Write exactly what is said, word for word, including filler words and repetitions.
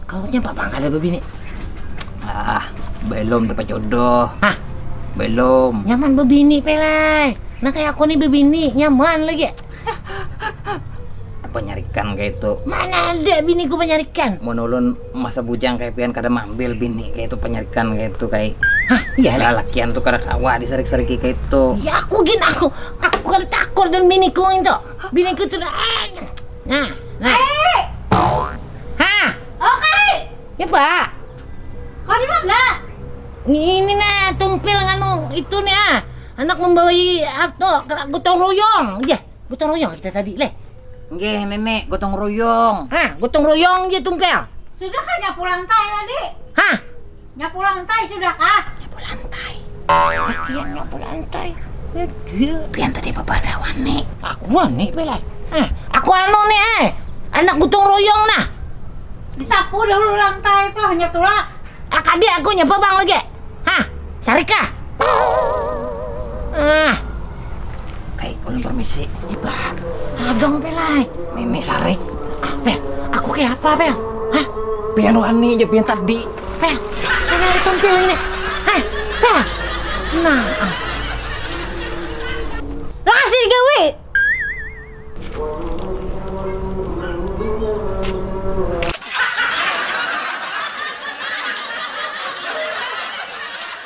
Kau nya apa kada bebini? Ah, belum dapat jodoh. Hah? Belum. Nyaman bebini pelai. Nah kayak aku nih bebini nyaman lagi. Penyarikan kayak itu. Mana ada bini ku penyarikan? Mau nulun masa bujang kayak pian kada mambil bini kayak itu penyarikan kayak itu kayak. Hah, iya lah. Lalakian tuh kada kawa disarik-sariki kayak itu. Ya aku gin aku, aku kada takut dan bini ku itu. Bini ku itu dah. Nah, nah. Hei! Hah? Oke. Ya, Pak. Kau di mana? Ini nah tumpil nganu itu nih ah. Anak membawai apa gotong royong. Iya, gotong royong kita tadi leh. Nggih, nenek gotong royong. Hah, gotong royong aja tumpil. Sudah kan nyapu lantai tadi? Hah? Nyapu lantai sudah kah? Nyapu lantai. Lakian nyapu lantai. Ya dia. Pian tadi apa pada wani? Aku wani pelai. Hah, aku anu nih eh. Anak gotong royong nah. Disapu dahulu lantai itu hanya tulak. Ah, kadi aku nyapa bang lagi. Hah, sarik kah? Ah. Kai ulun permisi. Iba, adong pelai. Mimi sarik. Ah, pel, aku kayak apa pel? Hah? Pian wani aja pian tadi. Pel, ini ada tompel ini. Hah, pel. Nah, ah. Lakasi gawe.